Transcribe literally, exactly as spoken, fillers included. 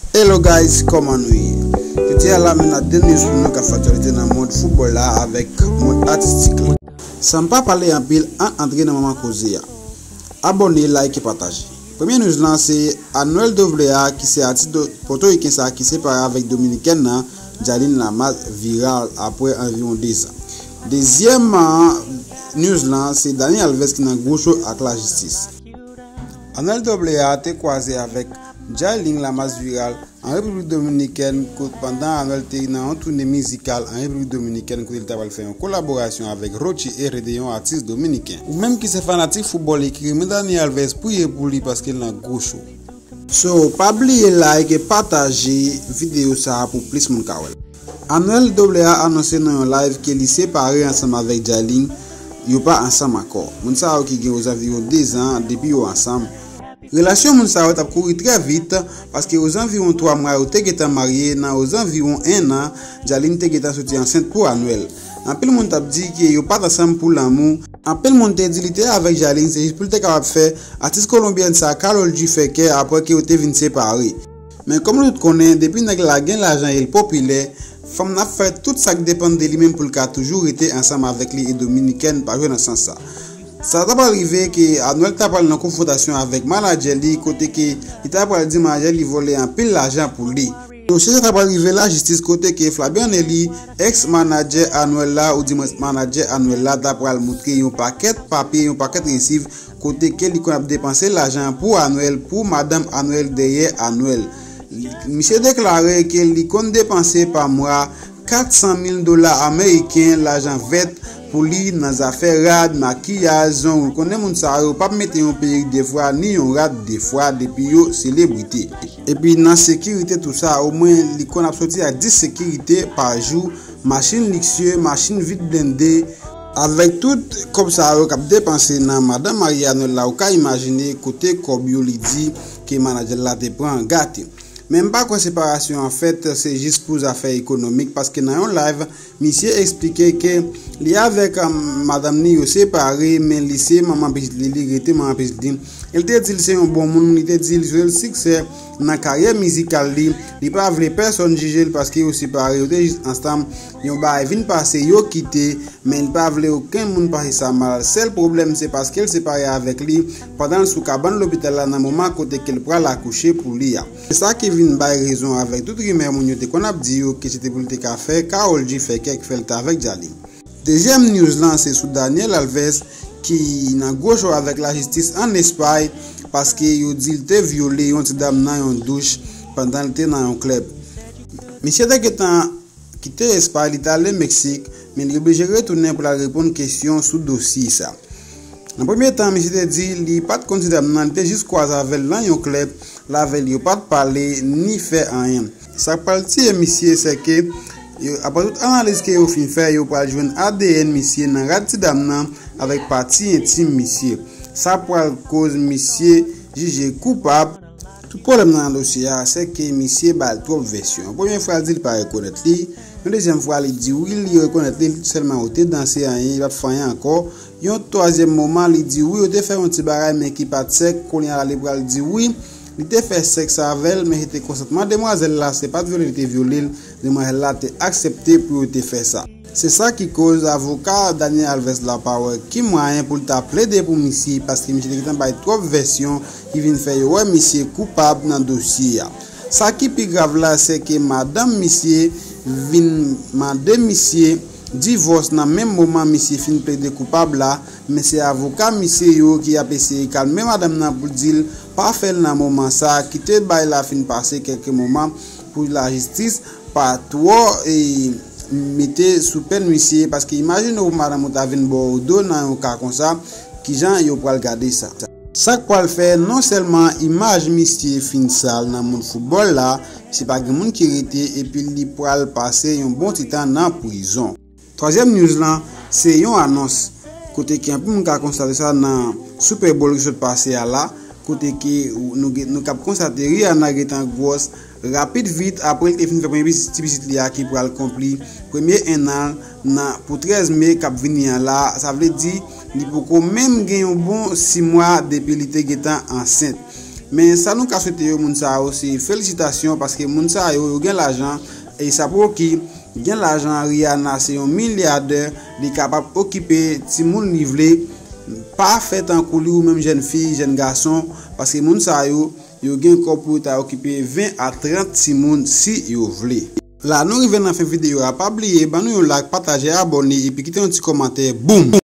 Hello guys, kòman nou ye? Jodi a la, men n a de news pou nou k ap fè aktyalite nan mond foutbòl la avèk mond atistik la. San m pa pale anpil, ann antre nan moman koze a. Abòne, like, pataje. Premye news lan se Anuel doble A ki se atis do- pòtoriken sa ki separe avèk dominikèn nan Jaline Lamas viral apre anviwon dezan. Dezyèm news lan se Dani Alves ki nan gwo cho ak lajistis. Anuel doble A te kwaze avèk Jaline Lamas viral an Repiblik Dominikèn kot pandan Anuel te nan yon toune mizikal an Repiblik Dominikèn kote li ta pral fè yon kolaborasyon avèk Rochi Erede, yon atis dominiken. Ou menm ki se fanatik foutbòl, ekri men Dani Alves, priye pou li paske l nan gwo cho. So, pa bliye like e pataje videyo sa a pou plis moun ka wè l. Anuel doble A anonse nan yon live ke li separe ansanm avèk Jaline, yo pa ansanm ankò. Moun sa yo ki gen ozanviwon dezan depi yo ansanm. Relasyon moun sa yo t ap kouri trè vit, paske ozanviwon twa mwa yo te gentan marye, nan ozanviwon en an, Jaline te gentan soti ansent pou Anuel. Anpil moun t ap di ke yo pa t ansanm pou lanmou. Anpil moun te di li te avèk Jaline se jis pou l te kapab fè atis kolonbyèn sa Karol G fè kè apre ke yo te vin separe. Men kòm nou tout konnen, depi nèg la gen lajan e l popilè, fanm nan ap fè tout sa k depann de li menm pou l ka toujou rete ansanm avèk li e dominikèn pa jwe nan sans sa. Sa ta pral rive ke Anuel ta pral nan konfwontasyon avèk manadjè li kote ke li ta pral di manadjè li vòlè anpil lajan pou li. Dosye sa ta pral rive lajistis kote ke Flabian Nelly, èks manadjè Anuel la, oudimwens manadjè Anuel la, ta pral montre yon pakèt papye, yon pakèt resiv kote ke li konn ap depanse lajan pou Anuel, pou madanm Anuel, dèyè Anuel. Misye deklare ke li konn depanse pa mwa kat san mil dola ameriken, lajan vèt, pou li nan zafè rad, makiyaj, zong. Ou konnen moun sa yo p ap mete yon perik de fwa, ni yon rad de fwa, depi yo selebrite. Epi nan sekirite tou sa, omwen li konn ap soti ak dis sekirite pa jou, machin liksye, machin vit blende. Avèk tout kòb sa yo k ap depanse nan madanm marye Anuel la, ou ka imajine kote kòb yo li di ke manadjè l la te pran gate. Men m pa kwè separasyon an fèt se jis pou zafè ekonomik, paske nan yon live, misye eksplike ke li avèk, um, madanm ni yo separe, men li se manman pitit li, li rete manman pitit li. E l te di l se yon bon moun, li te di l swete l siksè nan karyè mizikal li. Li pa vle pèsonn jije l paske yo separe, yo te jis ansanm, yon bagay vin pase, yo kite, men li pa vle okenn moun pase sa mal. Sèl pwoblèm se paske l separe avèk li pandan l sou kabann lopital la nan moman kote ke l pral akouche pou li a. Se sa ki vin bay rezon avèk tout rimè moun yo te konn ap di yo ke se te pou l te ka fè Karol G fè kè k fè l t avèk Jaline. Dezyèm news lan se sou Daniel Alves ki nan gwo cho avèk lajistis ann Espay paske yo di l te vyole yon ti dam nan yon douch pandan l te nan yon klèb. Misye te gentan kite Espay, li t ale Meksik, men li oblije retounen pou l al reponn kesyon sou dosye sa. Nan premye tan, misye te di li pa t konn ti dam nan, li te jis kwaze avè l nan yon klèb, l avè l, yo pa t pale ni fè anyen. Sa k pral tiye misye, se ke yo, apre tout analiz ke yo fin fè, yo pral jwenn A D N misye nan rad ti dam nan avèk pati entim misye. Sa pral koz misye jije koupab. Tout pwoblèm nan nan dosye a, se ke misye ba l twòp vèsyon. Yon premye fwa, l di l pa rekonèt li. Yon dezyèm fwa, li di wi, li rekonèt li, sèlman yo te danse anyen, li pa t fè anyen ankò. Yon twazyèm moman, li di wi, yo te fè yon ti bagay, men ki pa t sèks. Kounye a la, li pral di wi, li te fè sèks avè l, men se te konsantman demwazèl la, se pa t vyole li te vyole l. Demwazèl la te aksepte pou yo te fè sa. Se sa ki koz avoka Daniel Alves la pa wè ki mwayen pou l ta plede pou misye, paske misye te gentan bay twòp vèsyon ki vin fè yo wè misye koupab nan dosye a. Sa ki pi grav la, se ke madanm misye vin mande misye divòs nan menm moman misye fin plede koupab la, men se avoka misye yo ki ap eseye kalme madanm nan pou di l pa fè l nan moman sa, kite bagay la fin pase kèlke moman pou lajistis pa twò, e, mete sou pèn misye, paske imajine w madanm ou ta vin ba w do nan yon ka konsa, kijan yo pral gade sa? Sa k pral fè, non sèlman imaj misye fin sal nan mond foutbòl la, misye pa gen moun ki rete, epi li pral pase yon bon ti tan nan prizon. Twazyèm news lan, se yon anons, kote ke anpil moun ka konstate sa nan Super Bowl ki sot pase a la, kote ke nou, nou k ap konstate Rihanna gentan gwòs rapid vit apre l te fin fè premye pitit, ti pitit li a ki pral konpli premye ennan nan, pou trèz me k ap vini an la. Sa vle di, li poko menm gen yon bon sis mwa depi li te gentan ansent. Men sa nou ka swete yo moun sa yo se felisitasyon, paske moun sa yo, yo gen lajan. ASAP Rocky gen lajan, Rihanna se yon milyadè, li kapab okipe timoun li vle. Pa fè tankou li, ou menm jèn fi, jèn gason, paske moun sa yo, yo gen kòb pou yo ta okipe ven a trant timoun si yo vle. La nou rive nan fen videyo a, pa bliye ban nou yon like, pataje, abòne epi kite yon ti kòmantè. Boom!